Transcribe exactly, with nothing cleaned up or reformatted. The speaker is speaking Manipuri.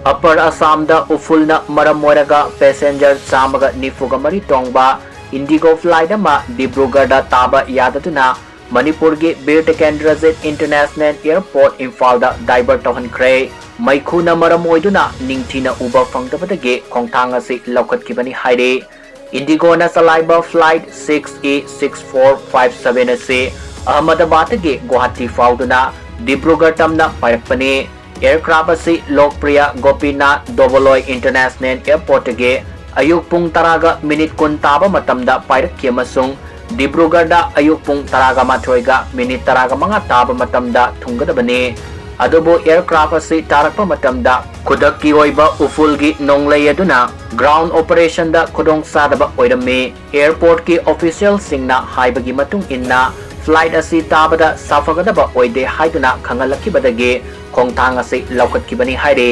ꯑꯄꯔ ꯑꯁꯥꯝꯗ ꯎꯐꯨꯜꯅ ꯃꯔꯝ ꯑꯣꯏꯔꯒ ꯄꯦꯁꯦꯟꯖꯔ ꯆꯥꯝꯃꯒ ꯅꯤꯐꯨꯒ ꯃꯔꯤ ꯇꯣꯡꯕ ꯏꯟꯗꯤꯒꯣ ꯐ꯭ꯂꯥꯏꯠ ꯑꯃ ꯗꯤꯕ꯭ꯔꯨꯒꯔꯗ ꯇꯥꯕ ꯌꯥꯗꯗꯨꯅ ꯃꯅꯤꯄꯨꯔꯒꯤ ꯕꯤꯔ ꯇꯤꯀꯦꯟꯗ꯭ꯔꯖꯤꯠ ꯏꯟꯇꯔꯅꯦꯁꯅꯦꯜ ꯑꯦꯌꯔꯄꯣꯔꯠ ꯏꯝꯐꯥꯜꯗ ꯗꯥꯏꯚꯔꯠ ꯇꯧꯍꯟꯈ꯭ꯔꯦ꯫ ꯃꯩꯈꯨꯅ ꯃꯔꯝ ꯑꯣꯏꯗꯨꯅ ꯅꯤꯡꯊꯤꯅ ꯎꯕ ꯐꯪꯗꯕꯗꯒꯤ ꯈꯣꯡꯊꯥꯡ ꯑꯁꯤ ꯂꯧꯈꯠꯈꯤꯕꯅꯤ ꯍꯥꯏꯔꯤ꯫ ꯏꯟꯗꯤꯒꯣꯅ ꯆꯂꯥꯏꯕ flight six E six four five seven ꯑꯁꯤ ꯑꯍꯃꯗꯕꯥꯗꯇꯒꯤ ꯒꯨꯋꯥꯍꯥꯇꯤ ꯐꯥꯎꯗꯨꯅ ꯗꯤꯕ꯭ꯔꯨꯒꯔ ꯇꯝꯅ ꯄꯥꯏꯔꯛꯄꯅꯤ꯫ ꯑꯦꯌꯔꯀ꯭ꯔꯥꯐ ꯑꯁꯤ ꯂꯣꯛꯄ꯭ꯔꯤꯌꯥ ꯒꯣꯄꯤꯅꯥꯊ ꯗꯣꯕꯣꯂꯣꯏ ꯏꯟꯇꯔꯅꯦꯁꯅꯦꯜ ꯑꯦꯌꯔꯄꯣꯔꯠꯇꯒꯤ ꯑꯌꯨꯛ ꯄꯨꯡ ꯇꯔꯥꯒ ꯃꯤꯅꯤꯠ ꯀꯨꯟ ꯇꯥꯕ ꯃꯇꯝꯗ ꯄꯥꯏꯔꯛꯈꯤ ꯑꯃꯁꯨꯡ ꯗꯤꯕ꯭ꯔꯨꯒꯔꯗ ꯑꯌꯨꯛ ꯄꯨꯡ ꯇꯔꯥꯒ ꯃꯥꯊꯣꯏꯒ ꯃꯤꯅꯤꯠ ꯇꯔꯥꯒ ꯃꯉꯥ ꯇꯥꯕ ꯃꯇꯝꯗ ꯊꯨꯡꯒꯗꯕꯅꯤ꯫ ꯑꯗꯨꯕꯨ ꯑꯦꯌꯔꯀ꯭ꯔꯥꯐ ꯑꯁꯤ ꯇꯥꯔꯛꯄ ꯃꯇꯝꯗ ꯈꯨꯗꯛꯀꯤ ꯑꯣꯏꯕ ꯎꯐꯨꯜꯒꯤ ꯅꯣꯡꯂꯩ ꯑꯗꯨꯅ ꯒ꯭ꯔꯥꯎꯟ ꯑꯣꯄꯔꯦꯁꯟꯗ ꯈꯨꯗꯣꯡꯆꯥꯗꯕ ꯑꯣꯏꯔꯝꯃꯤ꯫ ꯑꯦꯌꯔꯄꯣꯔꯠꯀꯤ ꯑꯣꯐꯤꯁꯤꯌꯦꯜꯁꯤꯡꯅ ꯍꯥꯏꯕꯒꯤ ꯃꯇꯨꯡ ꯏꯟꯅ, ꯐ꯭ꯂꯥꯏꯠ ꯑꯁꯤ ꯇꯥꯕꯗ ꯁꯥꯐꯒꯗꯕ ꯑꯣꯏꯗꯦ ꯍꯥꯏꯗꯨꯅ ꯈꯪꯍꯜꯂꯛꯈꯤꯕꯗꯒꯤ ꯈꯣꯡꯊꯥꯡ ꯑꯁꯤ ꯂꯧꯈꯠꯈꯤꯕꯅꯤ ꯍꯥꯏꯔꯤ꯫